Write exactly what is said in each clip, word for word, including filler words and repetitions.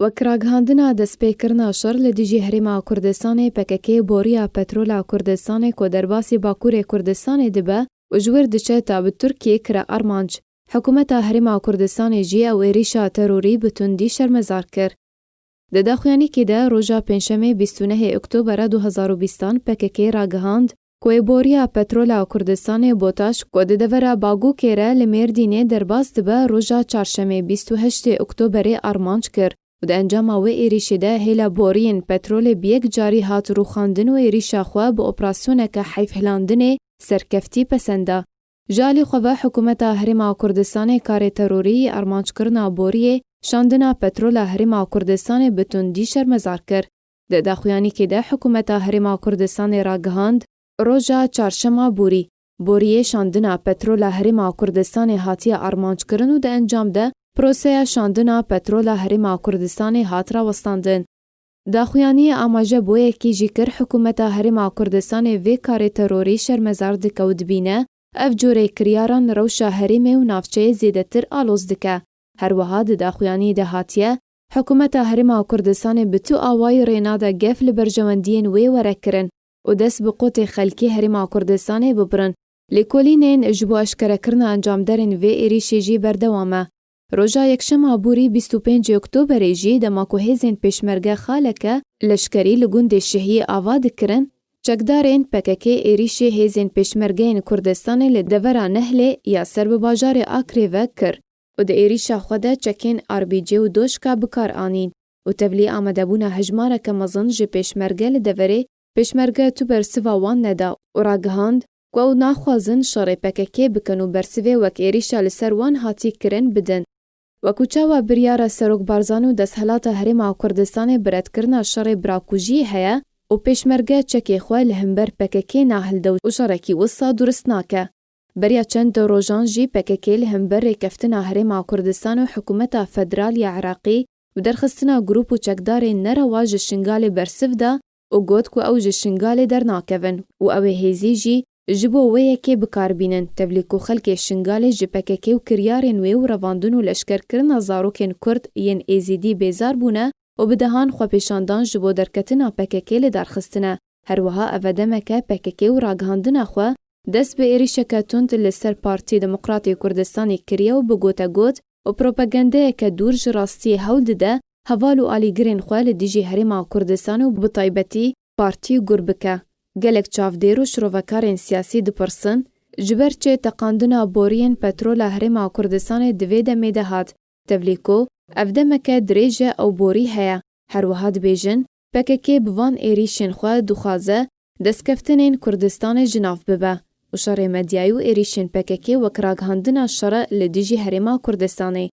Wek ragihandina destpêkirina şer li dijî Herêma Kurdistanê, P K K boriya petrola Kurdistanê ku derbasî Bakurê Kurdistanê dibe û ji wir diçe ta bi Tirkiyê kire armanc. Hikûmeta Herêma Kurdistanê jî ew êrîşa terorî bi tundî şermezar kir. Di daxuyanîkê de roja Pêncşemê bîst û nehê Oktobera du hezar û bîstan P K K ragihand ku wê boriya petrola Kurdistanê Botaş ku di devera Bagûkê re li Mêrdînê derbas dibe roja Çarşemê bîst û heştê Oktoberê armanc kir û di encama wê êrîşê de hêla boriyên petrolê bi yek carî hat rûxandin û êrîşa xwe bi operasyoneke heyvhilandinê serkeftî pesenda. Ji alî xwe ve Hikûmeta Herêma Kurdistanê karê terorî yê armanckirina boriyê şandina petrola Herêma Kurdistanê bi tundî şermezar kir. Di daxuyanîkê de Hikûmeta Herêma Kurdistanê ragihand, roja Çarşema borî, boriyê şandina petrola Herêma Kurdistanê hatiye armanckirin û di encam de proseya şandina petrola Herêma Kurdistanê hat rawestandin. Daxuyaniyê amaje bi wê yekê jî kir, Hikûmeta Herêma Kurdistanê vê karê terorî şermezar dike û dibîne, ev curê kiryaran rewşa herêmê û navçeyê zêdetir aloz dike. Her wiha di daxuyaniyê de hatiye, Hikûmeta Herêma Kurdistanê bi tu awayî rê nade gef li berjewendiyên wê were kirin û dest bi qotê xelkê Herêma Kurdistanê bibirin. Lêkolînên ji bo eşkerekirina encamderên vê êrîşê jî berdewam e. Roja Yekşema borî bîst û pêncê Oktoberê jî dema ku hêzên pêşmerge xaleke leşkerî li gundê Şihiyê ava dikirin, çekdarên P K K êrîşê hêzên pêşmergeyên Kurdistanê li devera Nehlê ya ser bi bajarê Akrê ve kir û di êrîşa xwe de çekên R B G û doşka bi kar anîn û tevlî amadebûna hejmareke mezin ji pêşmerge li deverê pêşmerge tu bersiva wan neda û ragihand ku ew naxwazin şerê P K K bikin û bersivê wek êrîşa li ser wan hatî kirin bidin. Wekû çawa biryara Serok Barzanî û desthilata Herêma Kurdistanê bi redkirina şerê birakujiyê heye û pêşmerge çekê xwe li hember P K K nahilde û şerekî wisa durist nake. Beriya çend rojan jî P K K li hember rêkeftina Herêma Kurdistan û Hikûmeta Federal ya Iraqî bi derxistina grûp û çekdarên nerewa ji Şingalê bersiv da û got ku ew ji Şingalê dernakevin û ew ê hêzî jî ji bo wê yekê bi kar bînin. Tevlî ku xelkê Şingalê ji P K K û kiryarên wê û revandin û leşkerkirina zarokên Kurd yên Êzîdî bêzar bûne û bi dehan xwepêşandan ji bo derketina P K K li dar xistine. Her wiha ev e demeke P K K û ragihandina xwe dest bi êrîşeke tund li ser Partî Demokratê Kurdistanê kiriye û bi gotegot û propagandeyeke dûr ji rastiyê hewl dide heval û alîgirên xwe li dijî Herêma Kurdistanê û bi taybetî partî gur bike. Gelek çavdêr û şirovekarên siyasî dipirsin, ji ber çi teqandina boriyên petrola Herêma Kurdistanê di vê demê de hat? Tevlî ku ev demeke dirêj e ew borî heye. Her wiha dibêjin, P K K bi van êrîşên xwe dixwaze destkeftinên Kurdistanê ji nav bibe û şerê medyayî û êrîşên P K K wek ragihandina şer e li dijî Herêma Kurdistanê.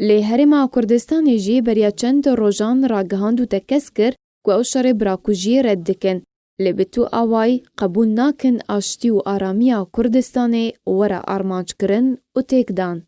Lê Herêma Kurdistanê jî beriya çend rojan ragihand û tekez kir ku ew şerê birakujiyê red dikin, lê bi tu awayî qebûl nakin aştî û aramiya Kurdistanê were armanckirin û têkdan.